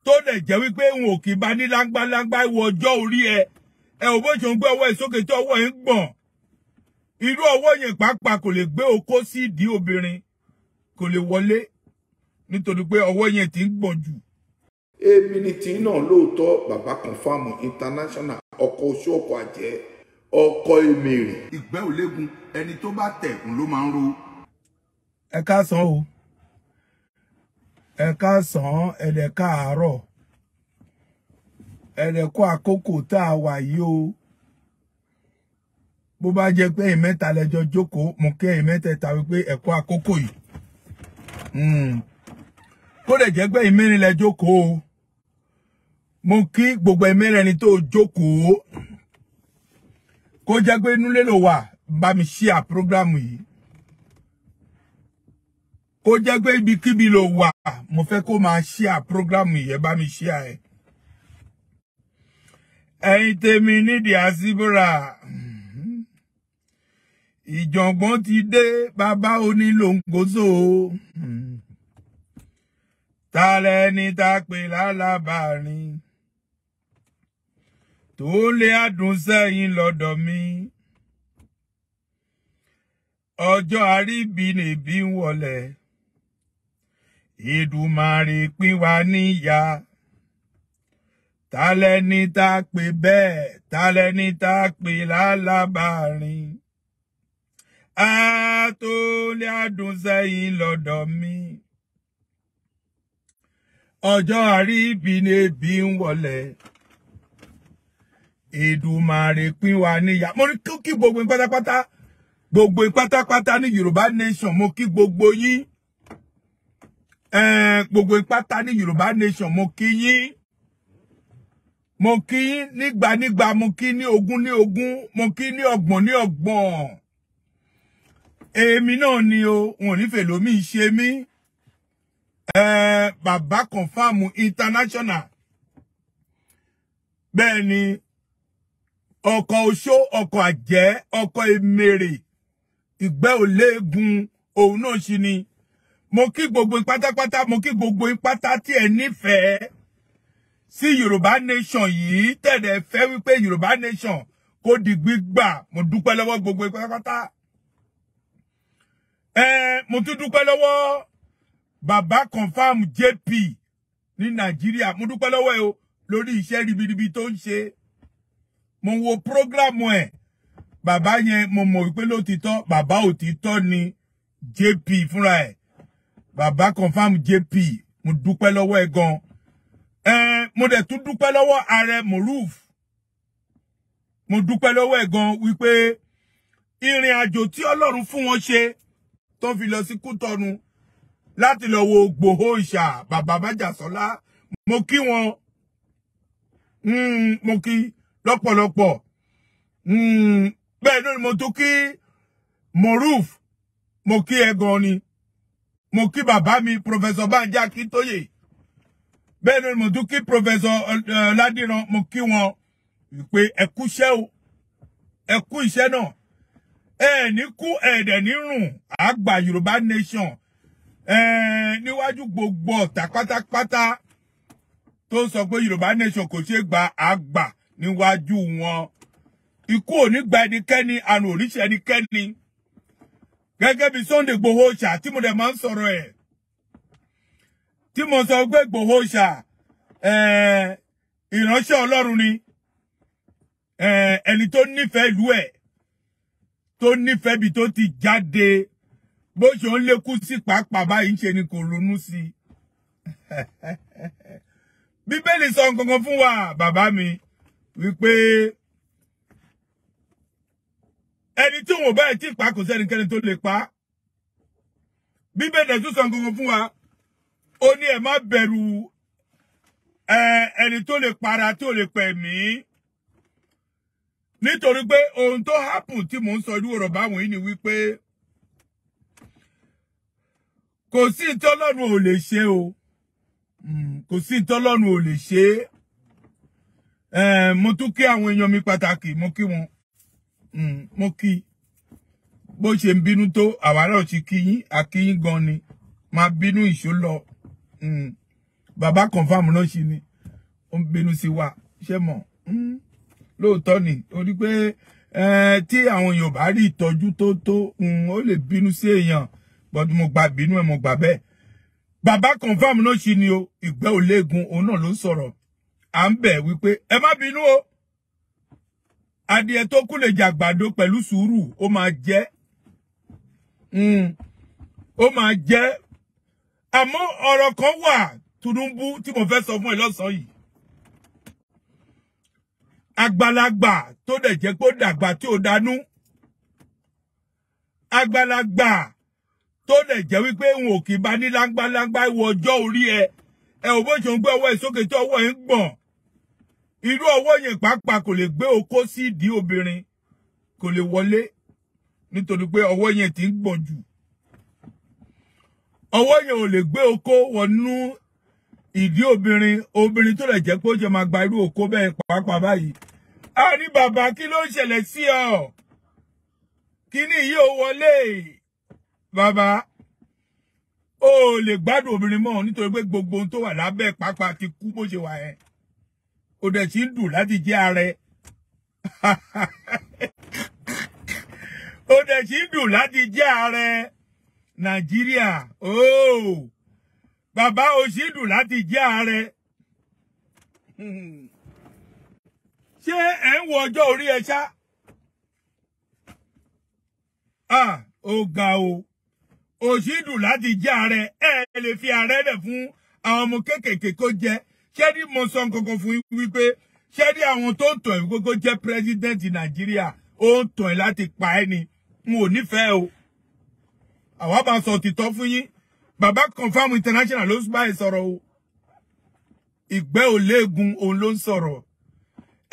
Tó lè jẹ́ wípé n ò kì í bá ní láńgbáláńgbá ìwọ ọjọ́ orí ẹ. Ẹ ò bó ṣe ń gbé ọwọ́ ẹ sókè tí ọwọ́ ẹ ń gbọ̀n. Irú ọwọ́ yẹn pàápàá kò lè gbé okó sí ìdí obìnrin, kò lè wọlé nítorí pé ọwọ́ yẹn ti ń gbọ̀n jù. Èmi ni tí náà lóòótọ́ bàbá Confirm International, ọkọ̀ oṣù, ọkọ̀ àjẹ́, ọkọ̀ èmèrè. Ìgbẹ́ ò léegun, ẹni tó bá tẹ̀kùn ló máa ń ro. Ẹ káàsán o, ẹ káàsán, ẹ dẹ̀ káàárọ̀, ẹ dẹ̀ kó àkókò tá a wà yìí o. Bó bá jẹ́ pé ẹ̀yin mẹ́ta lẹ́jọ́ jókòó, mo kí ẹ̀yin mẹ́tẹ̀ẹ̀ta wípé ẹ kú àkókò yìí. Kó lè jẹ́ pé ẹ̀yin mẹ́rin lẹ jókòó o, mo kí gbogbo ẹ̀yin mẹ́rin tó jókòó. Kó jẹ́ pé inú lè lò wà, bá mi share program yìí. Kó jẹ́ pé ibikíbi ló wà, mo fẹ́ kó máa share program yìí, ẹ bá mi share ẹ. Ẹ̀yin tèmi ní diaspora, ìjọ̀gbọ́n ti dé, bàbá onílòǹgòsò. Ta lẹni tá pè lálábàárín tó lé àdùn sẹ́yìn lọ́dọ̀ mi. Ọjọ́ àríbi nìbí ń wọlé, Èdùmàrè pín wa níyà. Ta lẹni tá pè bẹ́ẹ̀, ta lẹni tá pè lálábàárín, á tó lé àdùn sẹ́yìn lọ́dọ̀ mi. Ọjọ́ àríbi nìbí ń wọlé, Èdùmàrè pín wa níyà. Mo ní kí gbogbo yín pátápátá, gbogbo yín pátápátá ní Yorùbá Nation, mo kí gbogbo yín. Gbogbo yín pátá ní Yorùbá Nation, mo kí yín. Mo kí yín nígbà nígbà, mo kí ní ogún ní ogún, mo kí ní ọgbọ̀n ní ọgbọ̀n. Èmi náà ni o, wọn ò ní fèlómi ṣe mí. Bàbá Confirm International. Bẹ́ẹ̀ ni, ọkọ̀ oṣó, ọkọ̀ àjẹ́, ọkọ̀ èmèrè, ìgbẹ́ ò léegun, òun náà ṣì ni. Mo kí gbogbo yín pátápátá, mo kí gbogbo yín pátá tí ẹ nífẹ̀ẹ́ sí Yorùbá Nation yìí, tẹ̀lé fẹ́ wípé Yorùbá Nation kó di gbígbà. Mo dúpẹ́ lọ́wọ́ gbogbo yín pátápátá. Mo tún dúpẹ́ lọ́wọ́ bàbá Confirm JP ní Nàìjíríà. Mo dúpẹ́ lọ́wọ́ ẹ o lórí iṣẹ́ ribiribi tó ń ṣe. Mo wo prógrámù ẹ̀, bàbá yẹn, mo mọ̀ wípé lótìtọ́ bàbá òtítọ́ ni JP fúnra ẹ̀. Bàbá Confirm JP, mo dúpẹ́ lọ́wọ́ ẹ gan. Mo dẹ̀ tún dúpẹ́ lọ́wọ́ ààrẹ Moruf. Mo dúpẹ́ lọ́wọ́ ẹ gan wípé ìrìn àjò tí Ọlọ́run fún wọn ṣe tó fi lọ sí Kútọ́nù láti lọ wo Ìgbòho Ìṣà bàbá Májàsọ́lá, mo kí wọn. Mo kí lọ́pọ̀lọpọ̀. Bẹ́ẹ̀ náà ni mo tún kí Moruf, mo kí ẹ gan ni. Mo kí bàbá mi Professor Banji Akintoye. Bẹ́ẹ̀ náà ni mo tún kí Professor Ládìran, mo kí wọn wípé ẹ kú iṣẹ́ o, ẹ kú iṣẹ́ náà. Ẹ ní kú, ẹ dẹ̀ ní rùn, àgbà Yorùbá Nation níwájú gbogbo ọ̀tá pátápátá tó sọ pé Yorùbá Nation kò ṣeé gba, àgbà níwájú wọn. Ikú ò ní gba ẹnikẹ́ni, àrùn ò ní ṣe ẹnikẹ́ni. Gẹ́gẹ́ bí Sunday Igboho Òòṣà tí mo dẹ̀ máa ń sọ̀rọ̀ ẹ̀, tí mo sọ pé Igboho Òòṣà ìránṣẹ́ Ọlọ́run ni, ẹni tó nífẹ̀ẹ́ ìlú ẹ̀, tó nífẹ̀ẹ́ ibi tó ti jáde, bó ṣe ń lékún sí pàápàá báyìí ń ṣe ni kò ronú sí i. Bíbélì sọ nǹkan kan fún wa, bàbá mi, wípé ẹni tí òun ò bá ẹ̀ tí pa kò sẹ́nikẹ́ni tó lè pa. Bíbélì tún sọ nǹkan kan fún wa, ó ní ẹ má bẹ̀rù ẹni tó lè para tí ò lè pẹ̀mí. Nítorí pé ohun tó happen tí mò ń sọ irú ọ̀rọ̀ báwọn yìí ni wípé kò sí ìtọ́lọ́run ò lè ṣe o. Kò sí ìtọ́lọ́run ò lè ṣe. Mo tún kí àwọn èèyàn mi pàtàkì, mo kí wọn. Mo kí bó ṣe ń bínú tó, àwa náà ti kí yín, a kí yín gan ni. Máa bínú ìṣó lọ. Bàbá confam náà ṣì ni ó ń bínú sí wa ṣé mọ̀. Lóòótọ́ ni ó rí pé tí àwọn èèyàn bá rí ìtọ́jú tó tó, ó lè bínú sí èèyàn, but mo gbà bínú ẹ̀, mo gbà bẹ́ẹ̀. Bàbá confam náà ṣì ni o, ìgbẹ́ ò léegun, òun náà ló ń sọ̀rọ̀. À ń bẹ̀ wípé ẹ má bínú o, adìẹ tó kú lè jàgbàdo pẹ̀lú sùúrù, ó máa jẹ́, ó máa jẹ́. Àmọ́ ọ̀rọ̀ kan wà Tinubu tí mo fẹ́ sọ fún ẹ lọ́sàn-án yìí. Àgbàlagbà tó dẹ̀ jẹ́ pé ó dàgbà tí ó dánú, àgbàlagbà tó dẹ̀ jẹ́ wípé òun ò kì í bá ní láńgbáláńgbá ìwọ ọjọ́ orí ẹ, ẹ ò bó ṣe ń gbé ọwọ́ ẹ sókè tí ọwọ́ ẹ ń gbọ̀n, irú ọwọ́ yẹn pàápàá kò lè gbé okó sí ìdí obìnrin, kò lè wọlé nítorí pé ọwọ́ yẹn ti ń gbọ̀n jù. Ọwọ́ yẹn ò lè gbé okó wọnú ìdí obìnrin, obìnrin tó lè jẹ́ pé ó jẹ́ máa gba irú okó bẹ́ẹ̀ pàápàá báyìí. A ní bàbá, kí ló ń ṣẹlẹ̀ sí ọ? Kíní yìí ò wọlé bàbá, ó lè gbádùn obìnrin mọ́ nítorí pé gbogbo ohun tó wà lábẹ́ pàápàá ti kú bó ṣe wà yẹn. Ó dẹ̀ ti ń dùn láti jẹ́ ààrẹ. Ó dẹ̀ ti ń dùn láti jẹ́ ààrẹ Nàìjíríà. Ooo bàbá, ó sì dùn láti jẹ́ ààrẹ. Ṣé ẹ̀ ń wo ọjọ́ orí ẹ ṣá? Ah, ó ga o. Ó sì dùn láti jẹ́ ààrẹ. Ẹ lè fi ààrẹ rẹ̀ fún àwọn ọmọ kéékèèké kó jẹ. Ṣé ní mo sọ nǹkan fún yín wípé ṣé ní àwọn tó ń tọ̀ ẹ́ wípé kó jẹ́ president Nàìjíríà, ó ń tọ̀ ẹ́ láti pa ẹ́ ni. N ò nífẹ̀ẹ́ o. Àwa bá sọ òtítọ́ fún yín. Bàbá Confam International ló bá ẹ sọ̀rọ̀ o. Ìgbẹ́ ò léegun, òun ló ń sọ̀rọ̀.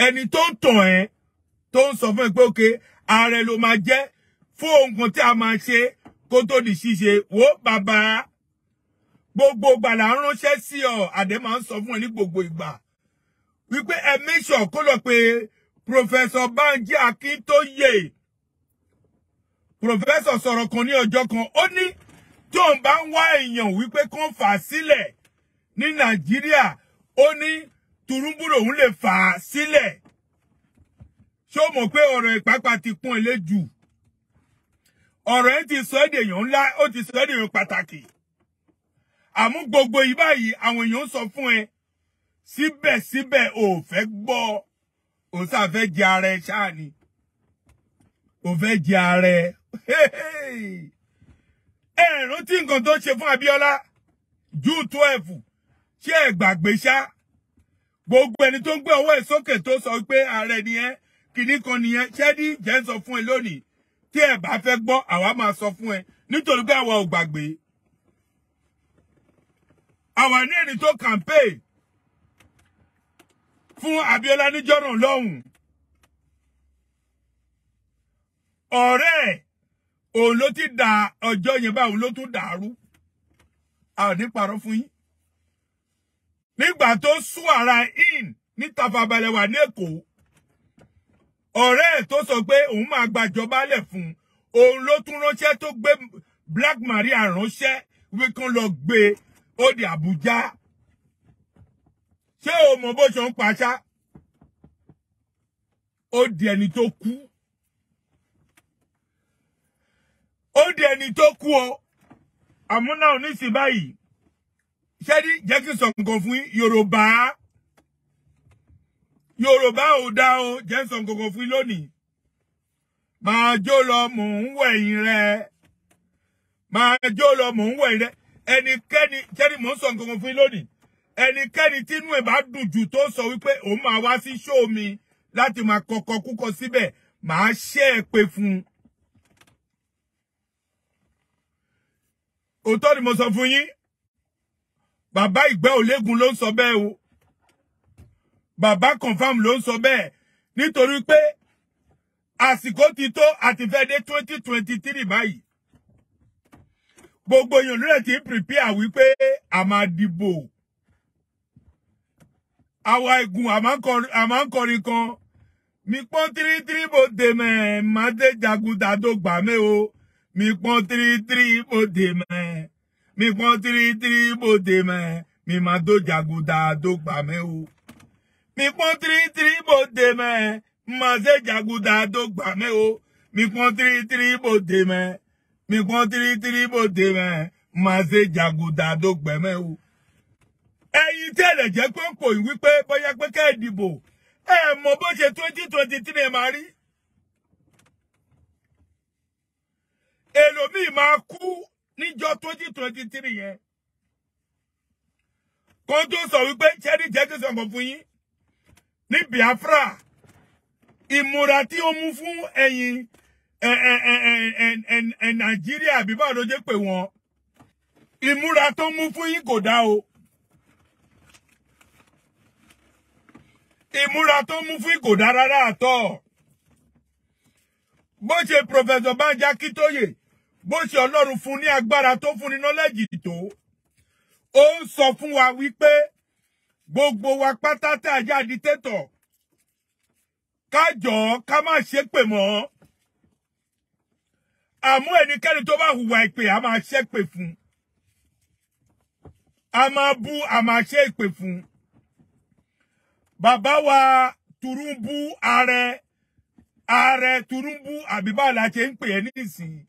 Ẹni tó ń tàn ẹ́, tó ń sọ fún ẹ pé òkè ààrẹ ló máa jẹ́ fún ohun kan tí a máa ṣe kó tó di ṣíṣe. Wo bàbá, gbogbo ìgbà là ń ránṣẹ́ sí ọ, àdé máa ń sọ fún ẹ ní gbogbo ìgbà wípé ẹ make sure kó lọ pé Professor Banji Akintoye. Professor sọ̀rọ̀ kan ní ọjọ́ kan, ó ní tí òun bá ń wá èèyàn wípé kó fà á sílẹ̀ ní Nàìjíríà, ó ní Tinubu lòun lè fà á sílẹ̀. Ṣé o mọ̀ pé ọ̀rọ̀ ìpápá ti pọ́n ilé jù? Ọ̀rọ̀ ẹ̀ ti sọ èdè èèyàn ńlá, ó ti sọ èdè èèyàn pàtàkì. Àmú gbogbo yìí báyìí àwọn èèyàn ń sọ fún ẹ, síbẹ̀síbẹ̀ ò fẹ́ gbọ́, ò sá fẹ́ jẹ ara ẹ ṣáà ni, ò fẹ́ jẹ ara ẹ. Ẹ rántí nǹkan tó ṣe fún Abíọ́lá June 12, ṣé ẹ gbàgbé ṣá? Gbogbo ẹni tó ń gbé ọwọ́ ẹ̀ sókè tó sọ pé ààrẹ nìyẹn, kìíní kan nìyẹn, ṣé ní jẹ́ ń sọ fún ẹ lónìí? Tí ẹ bá fẹ́ gbọ́, àwa máa sọ fún ẹ nítorí pé àwa ò gbàgbé. Àwa ní ẹni tó campaign fún Abíọ́lá níjọ́ náà lọ́hùn. Ọ̀rẹ́ ẹ̀ òun ló ti da ọjọ́ yẹn báwo ló tún dàrú. A ò ní parọ́ fún yín. Nígbà tó sún ara in ní Tafawa Balewa ní Èkó, ọ̀rẹ́ ẹ̀ tó sọ pé òun máa gbàjọba lẹ̀ fún òun ló tún ránṣẹ́ tó gbé Black Maria ránṣẹ́ wí kán lọ gbé ó di Àbújá. Ṣé o mọ̀ bó ṣe ń paṣá? Ó di ẹni tó kú. Ó di ẹni tó kú o. Àmọ́ náà nísìnyí báyìí, ṣé ní jẹ́ kí n sọ nǹkan fún yín, Yorùbá. Yorùbá ò dá o, jẹ́ n sọ nǹkan fún yín lónìí. Máa jó lọ mò ń wẹ̀yìn rẹ. Máa jó lọ mò ń wẹ̀yìn rẹ. Ẹnikẹ́ni, ṣé ní mò ń sọ nǹkan fún yín lónìí. Ẹnikẹ́ni tínú ẹ̀ bá dùn jù tó sọ wípé òun máa wá sí ṣóò mi láti máa kọkọ kúkọ síbẹ̀, màá ṣẹ́ ẹ pé fún un. Òótọ́ ni mo sọ fún yín. Bàbá ìgbẹ́ òlégun ló ń sọ bẹ́ẹ̀ o. Bàbá Confam ló ń sọ bẹ́ẹ̀. Nítorí pé àsìkò ti tó àti fẹ́ dé 2023 báyìí. Gbogbo èèyàn ló rẹ̀ ti ń prepare wípé a máa dìbò. Àwa igun a máa ń kọrin kan. Mi pọ́n tírítírí bó dé mẹ́, má dé jagunta tó gbà mẹ́ o. Mi pọ́n tírítírí bó dé mẹ́. Mi pọ́n tírítírí bó dé mẹ́. Mi máa dó jàgùdà dó gbà mẹ́ o. Mi pọ́n tírítírí bòde mẹ́. Máa ṣe jàgùdà dó gbà mẹ́ o. Mi pọ́n tírítírí bòde mẹ́. Mi pọ́n tírítírí bòde mẹ́. Máa ṣe jàgùdà dó gbẹ mẹ́ o. Ẹ̀yin tẹ́lẹ̀ jẹ́ pé ń pò yín wípé bóyá pé kẹ́ ẹ̀ dìbò. Ẹ mọ̀ bó ṣe 2023 ẹ máa rí. Èlòmíì máa kú níjọ́ 2023 yẹn. Kó tó sọ wípé ṣẹ́rí jẹ́ kí sọ̀kan fún yín. Ní Biafra, ìmúra tí ó mú fún ẹ̀yin Nàìjíríà àbí báwo ló jẹ́ pé wọ́n. Ìmúra tó mú fún yín kò dá o. Ìmúra tó mú fún yín kò dá rárá àtọ̀. Bó ṣe Professor Banji Akíntóyè, bó ṣe Ọlọ́run fún ní agbára tó fún ní nọ́lẹ́jì tó, ó ń sọ fún wa wípé gbogbo wa pátá tá a jáde tẹ́tọ̀, ká jọ̀ọ́ ká má ṣépè mọ́. Àmọ́ ẹnikẹ́ni tó bá hùwà ìpè a máa ṣépè fún. A máa bú, a máa ṣe ìpè fún. Bàbá wa Turumbu ààrẹ, ààrẹ Turumbu àbí báwo la ṣe ń pè é nísìnyí.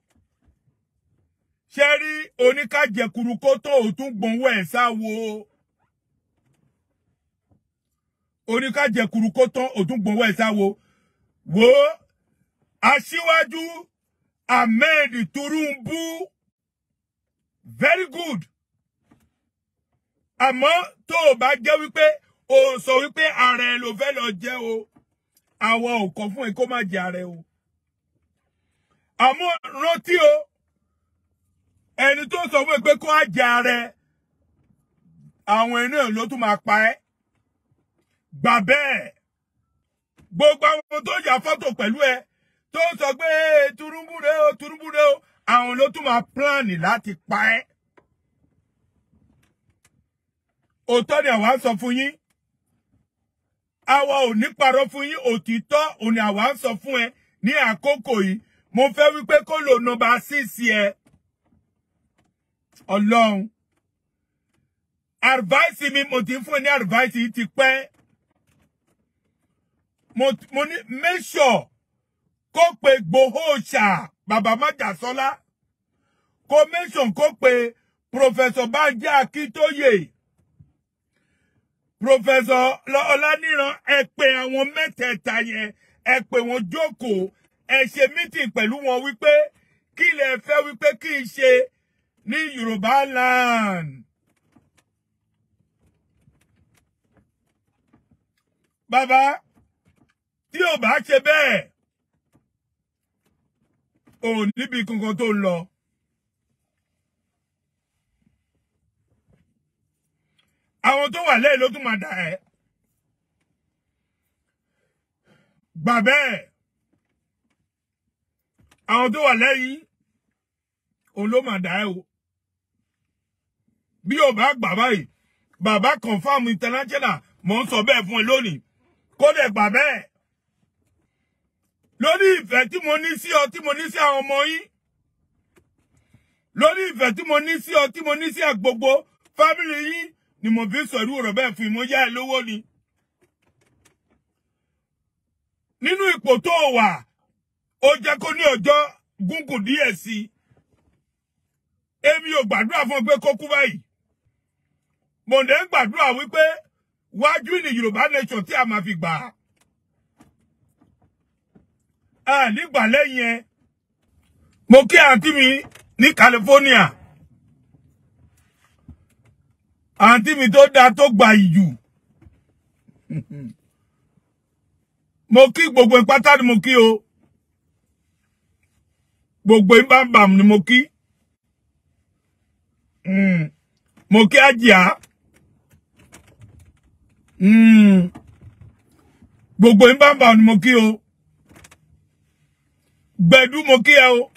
Ṣé rí oníkàjẹkuru kó tó òtún gbọ̀nwó ẹ̀ sáwo. Oníkàjẹkuru kó tó òtún gbọ̀nwó ẹ̀ sáwo. Wo Aṣíwájú Ahmed Turumbu, very good. Àmọ́ tó o bá jẹ́ wípé o sọ wípé ààrẹ ló fẹ́ lọ jẹ́ o, àwọn ò kọ̀ fún ẹ kó má jẹ ààrẹ o. Àmọ́ rántí o, ẹni tó sọ fún ẹ pé kó á jẹ ààrẹ, àwọn ẹni náà ló tún máa pa ẹ́. Gbà bẹ́ẹ̀. Gbogbo àwọn tó yà fọ́tò pẹ̀lú ẹ tó sọ pé Turumbu rẹ o, Turumbu rẹ o, àwọn ló tún máa pílánì láti pa ẹ́. Òótọ́ ni àwa ń sọ fún yín. Àwa ò ní parọ́ fún yín, òtítọ́ òní àwa ń sọ fún ẹ ní àkókò yìí. Mo fẹ́ wípé kó lò nọ́mbà 6 ẹ. Ọlọ́run. Advice mi, mo ti fún ẹ ní advice yìí ti pẹ́. Mo ní make sure kó pe Igboho ṣà bàbá Májàsọ́lá. Kó make sure kó pe Professor Banji Akíntóyè. Professor Ọláníran, ẹ pè àwọn mẹ́tẹ̀ẹ̀ta yẹn, ẹ pè wọ́n jókòó, ẹ ṣe meeting pẹ̀lú wọn wípé kí lẹ fẹ́ wípé kí n ṣe ní Yorùbá land. Bàbá, tí ò bá ṣe bẹ́ẹ̀, ò níbi kankan tó ń lọ. Àwọn tó wà lẹ́yìn ló tún máa dà ẹ́. Gbà bẹ́ẹ̀. Àwọn tó wà lẹ́yìn òun ló máa dà ẹ́ o. Bí o bá gbà báyìí, bàbá confirm international, mò ń sọ bẹ́ẹ̀ fún ẹ lónìí. Kó dẹ̀ gbà bẹ́ẹ̀. Lórí ìfẹ́ tí mo ní sí ọ, tí mo ní sí àwọn ọmọ yín. Lórí ìfẹ́ tí mo ní sí ọ, tí mo ní sí gbogbo fámìlì yín ni mo fi sọ irú ọ̀rọ̀ bẹ́ẹ̀ fún mo yá ẹ lówó ni. Nínú ipò tó wà, ó jẹ́ kó ní ọjọ́ gúngùn díẹ̀ sí i. Èmi ò gbàdúrà fún ọ pé kó kú báyìí. Mo dẹ̀ ń gbàdúrà wípé wájú ní Yorùbá nation tí a máa fi gbà á. A nígbà lẹ́yìn ẹ. Mo kí àǹtí mi ní California. Àǹtí mi tó dáa tó gba ìjù. Mo kí gbogbo ìpátá ni mo kí o. Gbogbo ìbámbàm ni mo kí. Mo kí Àjíà. Gbogbo ìbámbàm ni mo kí o. Gbẹ̀dú mo kí ẹ o.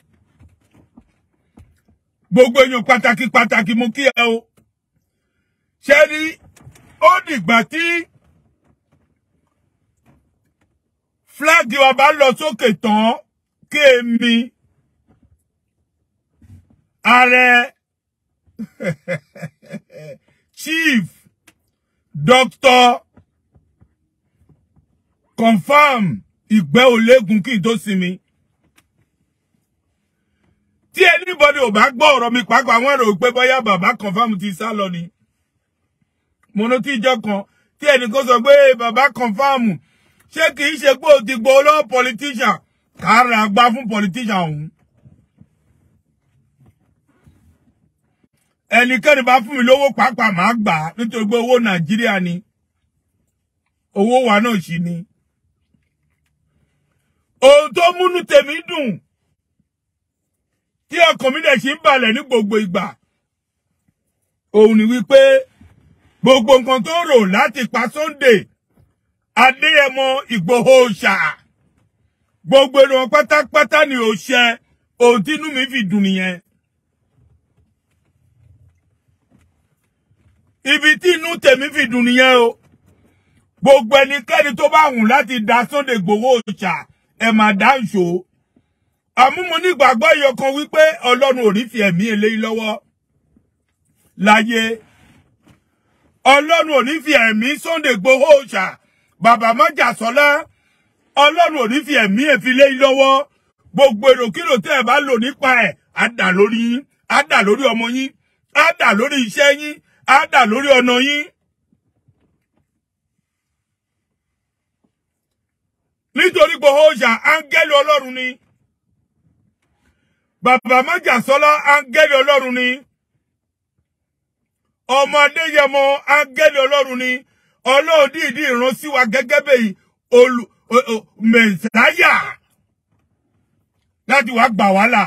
Gbogbo èèyàn pàtàkì pàtàkì mo kí ẹ o. Ṣé rí, ó dìgbà tí fúláàgì wa bá lọ sókè tán kí èmi ààrẹ Chief Doctor Confirm Ìgbẹ́ Ológun kí n tó sinmi. Tí anybody ò bá gbọ́ ọ̀rọ̀ mi pàápàá wọ́n rò pé bóyá bàbá Confirm ti sá lọ ni. Mo rántí ìjọ́ kan tí ẹnìkan sọ pé bàbá Confirm ṣé kìí ṣe pé ó ti gbọ́ olówó politician kára gbá fún politician òun. Ẹnikẹ́ni bá fún mi lówó pàápàá máa gbà á nítorí pé owó Nàìjíríà ni, owó wa náà sì ni. Ohun tó múnú tèmi dùn tí ọkàn mi dẹ̀ ṣì ń balẹ̀ ní gbogbo ìgbà òun ni wípé gbogbo nǹkan tó rò láti pa Sunday Adéyẹmọ Ìgbòho ṣà gbogbo èrò wọn pátápátá ni ò ṣẹ. Ohun tí inú mi fi dùn nìyẹn. Ibi tí inú tèmi fi dùn nìyẹn o. Gbogbo ẹnikẹ́ni tó bá wùn láti da Sunday Ìgbòho ṣà ẹ máa dá ìṣó. Àmọ́ mo nígbàgbọ́ ìyọkan wípé Ọlọ́run ò ní fi ẹ̀mí eléyìí lọ́wọ́ láyé. Ọlọ́run ò ní fi ẹ̀mí Sunday Ìgbòho ṣà bàbá Májàsọ́lá, Ọlọ́run ò ní fi ẹ̀mí èfi léyìí lọ́wọ́. Gbogbo èròkírò tẹ́ ẹ bá lò nípa ẹ̀ á dà lórí yín, á dà lórí ọmọ yín, á dà lórí iṣẹ́ yín, á dà lórí ọ̀nà yín. Nítorí Ìgbòho ṣà áńgẹ́lì Ọlọ́run ni. Bàbá Májàsọ́lá áńgẹ́lì Ọlọ́run ni. Ọmọ Adéyẹmọ áńgẹ́lì Ọlọ́run ni. Ọlọ́run dìídì ìran sí wa gẹ́gẹ́ bẹ́ẹ̀ olù mẹ̀sáyà láti wá gbà wá là.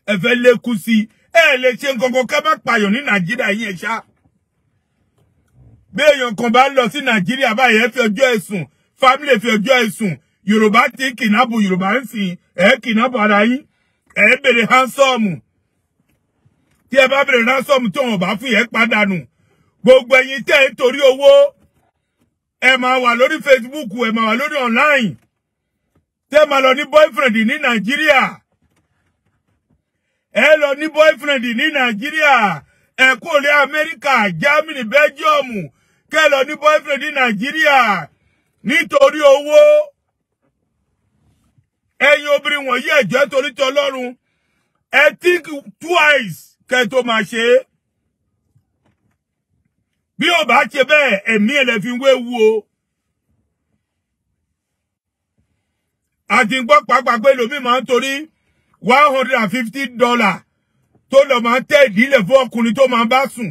Ẹ fẹ́ lékún sí ẹ lè ṣe nǹkan kan kẹ́ má pààyàn ní Nàìjíríà yín ẹ ṣá. Bí èèyàn kan bá lọ sí Nàìjíríà báyìí ẹ fi ọjọ́ ẹ̀sùn, family fi ọjọ́ ẹ̀sùn, Yorùbá ti kìnàbù Yorùbá ń sìn, ẹ kìnàbù ara yín, ẹ bèrè handsome. Tí ẹ bá bèrè ransom tí wọn bá fún yẹn pàdánù. Gbogbo ẹ̀yin tẹ́ ẹ torí owó ẹ máa wà lórí Facebook, ẹ máa wà lórí online, tẹ́ máa lọ ní boyfriend ní Nàìjíríà. Ẹ lọ ní boyfriend ní Nàìjíríà, ẹ kó lé Amẹ́ríkà, Germany, Belgium, kẹ́ lọ ní boyfriend ní Nàìjíríà nítorí owó. Ẹ̀yin obìnrin wọ̀nyí ẹ jọ̀ọ́ torí ti Ọlọ́run, ẹ think twice kẹ́ tó máa ṣe é. Bí ó bá ṣe bẹ́ẹ̀ ẹ̀mí ẹ̀ lè fi wéwu o. Àti gbọ́ pàápàá pé lómi máa ń torí $150 tó lọ máa ń tẹ́ ìdílé fún ọkùnrin tó máa ń bá sùn.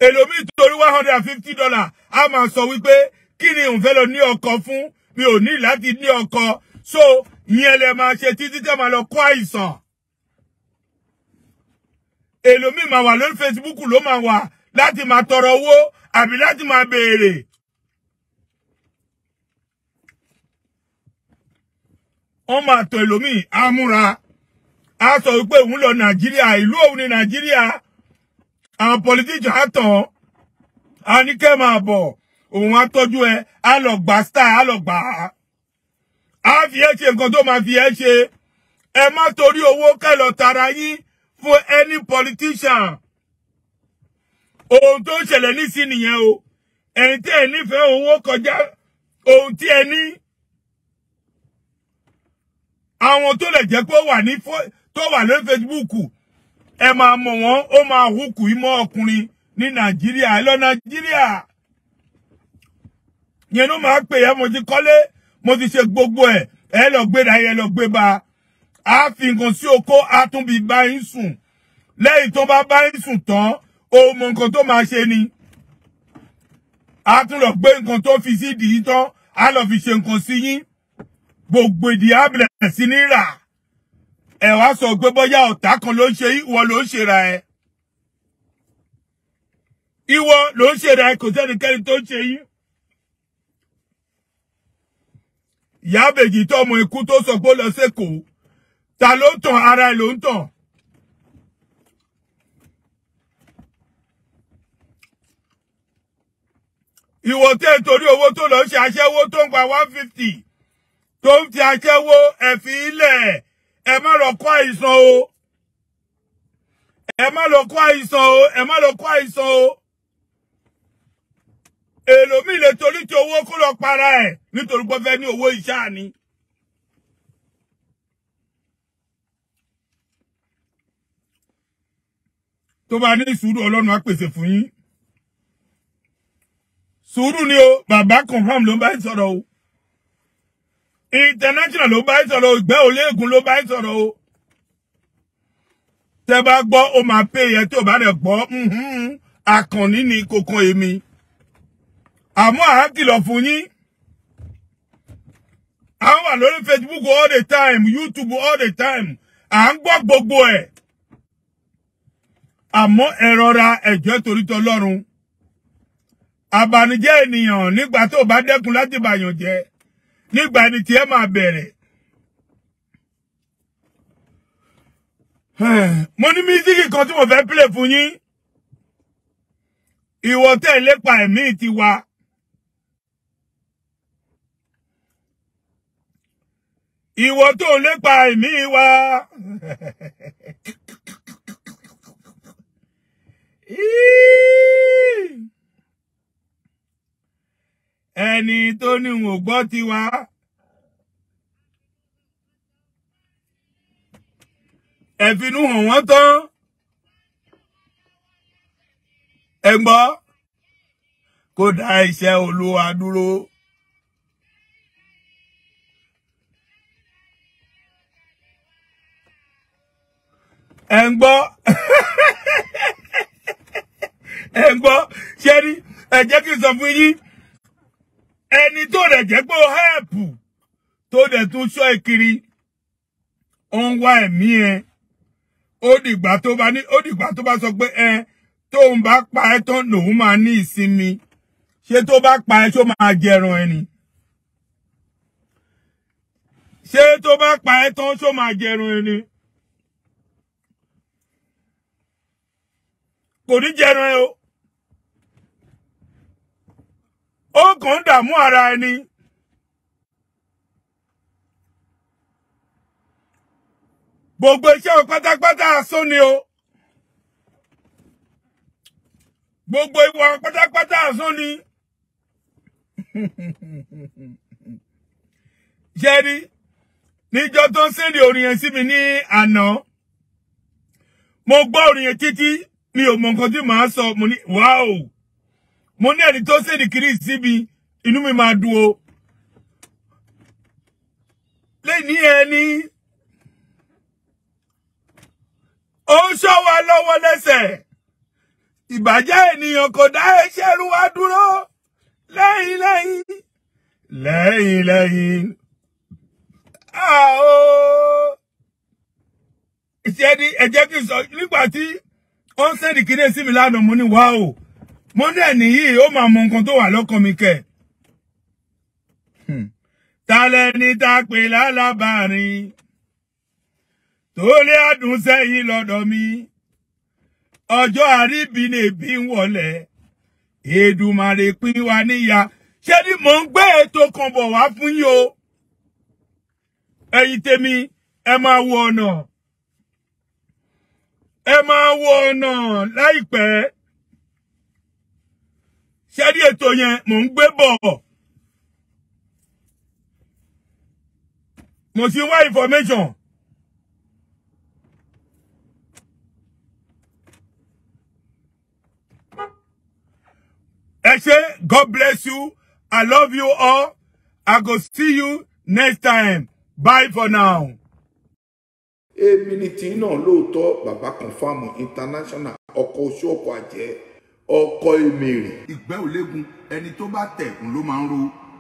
Èlòmí torí $150 á máa sọ wípé kí ni òun fẹ́ lọ ní ọkọ fún, mi ò ní láti ní ọkọ. So ìyẹn lè máa ṣe títí tẹ́ máa lọ kó àìsàn. Èlòmí máa wà lórí Facebook ló máa wà láti máa tọrọ owó àbí láti máa béèrè. Wọ́n máa tọ èlòmí àmúra á sọ wípé òun lọ Nàìjíríà, ìlú òun ní Nàìjíríà. Àwọn politician á tàn á ní kẹ́ máa bọ̀, òun á tọ́jú ẹ, á lọ gbà star, á lọ gbà á. Á fi ẹ́ ṣe nǹkan tó máa fi ẹ́ ṣe. Ẹ má torí owó kẹ́ lọ tara yín fún any politician. Ohun tó ń ṣẹlẹ̀ nísìn nìyẹn o. Ẹ̀yin tí ẹ nífẹ̀ẹ́ owó kọjá ohun tí ẹ ní. Àwọn tó lè jẹ́ pé ó wà ní tó wà lórí Facebook, ẹ máa mọ̀ wọ́n, ó máa hùkù ìmọ̀ ọkùnrin ní Nàìjíríà. Ẹ lọ Nàìjíríà. Yẹn ló máa pè é, mo ti kọ́lé, mo ti ṣe gbogbo ẹ̀, ẹ lọ gbéra, ẹ lọ gbé ba. A fi nǹkan sí oko, a tún bí bá yín sùn. Lẹ́yìn tó bá bá yín sùn tán, ó mọ nǹkan tó máa ṣe ni. A tún lọ gbé nǹkan tó fi sí ìdí yín tán, a lọ fi ṣe nǹkan sí yín. Gbogbo ìdí á bẹ̀rẹ̀ sí ní rà. Ẹ wá sọ pé bóyá ọ̀tá kan ló ń ṣe, ìwọ ló ń ṣe ra ẹ. Ìwọ ló ń ṣe ra ẹ, kò sẹ́nikẹ́ni tó ń ṣe yín. Ìyá àbèjì tó ọmọ ikú tó sọ pé ó lọ sÉkòó. Ta ló ń tàn? Ara ẹ ló ń tàn. Ìwọ tẹ́ torí owó tó lọ ṣe aṣẹ́wó tó ń gba 150 tó ń fi aṣẹ́wó, ẹ fi ilẹ̀, ẹ má lọ kó àìsàn o. Ẹ má lọ kó àìsàn o, ẹ má lọ kó àìsàn o. Èlòmíì lè torí ti owó kó lọ para ẹ̀ nítorí pé ó fẹ́ ní owó iṣẹ́ ni. Tó bá ní sùúrù, Ọlọ́run á pèsè fún yín. Sùúrù ni o, bàbá confam ló ń bá ń sọ̀rọ̀ o. International ló bá ń sọ̀rọ̀ o, ìgbẹ́ òléègùn ló bá ń sọ̀rọ̀ o. Tẹ́ bá gbọ́, ó máa pè yẹn, tí ò bá rẹ̀ gbọ́, àkànní ni kò kan èmi. Àmọ́ àá kìlọ̀ fún yín. À ń wà lórí Facebook all the time, YouTube all the time. À ń gbọ́ gbogbo ẹ̀. Àmọ́ ẹ rọra, ẹ̀jọ́ torí tọlọ́run. Àbànújẹ́ ènìyàn nígbà tó bá dẹ́kun láti bàyàn jẹ́, nígbà ẹni tí ẹ máa bẹ̀rẹ̀. Mo ní mísíkì kan tí mo fẹ́ play fún yín. Ìwọ tẹ́ lépa ẹ̀mí ti wa. Ìwọ tó ń lépa ẹ̀mí wa. Ẹni tó ní wọn ò gbọ́ tiwa. Ẹ finú hàn wọ́n tán. Ẹ gbọ́, kó dá iṣẹ́ Olúwa dúró. Ẹ ń gbọ́, ẹ ń gbọ́, ṣé rí, ẹ jẹ́ kí n sọ fún yín, ẹni tó rẹ̀ jẹ́ pé ó hẹ́ẹ̀pù tó dẹ̀ tún ṣọ́ ẹ kiri, ó ń wá ẹ̀mí ẹ. Ó dìgbà tó bá ní, ó dìgbà tó bá sọ pé ẹ tóun bá pa ẹ́ tán lòun máa ní ìsinmi. Ṣé tó bá pa ẹ́, ṣó máa jẹran ẹni? Ṣé tó bá pa ẹ́ tán, ṣó máa jẹran ẹni? Kò ní jẹran ẹ o. Ó kàn ń dààmú ara ẹni. Gbogbo iṣẹ́ pátápátá asán ni o. Gbogbo ìwà pátápátá asán ni. Ṣé rí, níjọ́ tó ń sẹ́ndì orin yẹn sí mi ní àná, mo gbọ́ orin yẹn títí, mi ò mọ nǹkan tí màá sọ. Mo ní wáò, mo ní ẹni tó sẹ́ndì kiri sí mi, inú mi máa dùn o. Lẹ́ni ẹni ó ń ṣọ́ wa lọ́wọ́ lẹ́sẹ̀, ìbàjẹ́ ènìyàn kò dá iṣẹ́ rú wa dúró. Lẹ́yìn lẹ́yìn lẹ́yìn lẹ́yìn àó ìṣe ní. Ẹ jẹ́ kí n sọ, nígbà tí ó ń sẹ́ndì kíní sí mi lánàá, mo ní wáò, mo ní ẹni yìí ó máa mọ nǹkan tó wà lọ́kàn mi kẹ̀. Ta lẹni tá a pè lálábàárín tó lé àdùn sẹ́yìn lọ́dọ̀ mi? Ọjọ́ àríbi lè bí ń wọlé, Èdùmàrè pín wa níyà. Ṣé ni mò ń gbé ètò kan bọ̀ wá fún yín o. Ẹ̀yin tèmi, ẹ máa wo ọ̀nà, ẹ máa wo ọ̀nà láìpẹ́. Ṣé ní ètò yẹn mò ń gbé bọ̀? Mo ti wá information. Ẹ ṣé, God bless you. I love you all. I go see you next time. Bye for now. Èmi ni tí náà lóòótọ́, bàbá confam international, ọkọ̀ oṣù, ọkọ̀ àjẹ́, ọkọ̀ èmèrè. Ìgbẹ́ òlégun, ẹni tó bá tẹ̀ ń ló máa ń ro.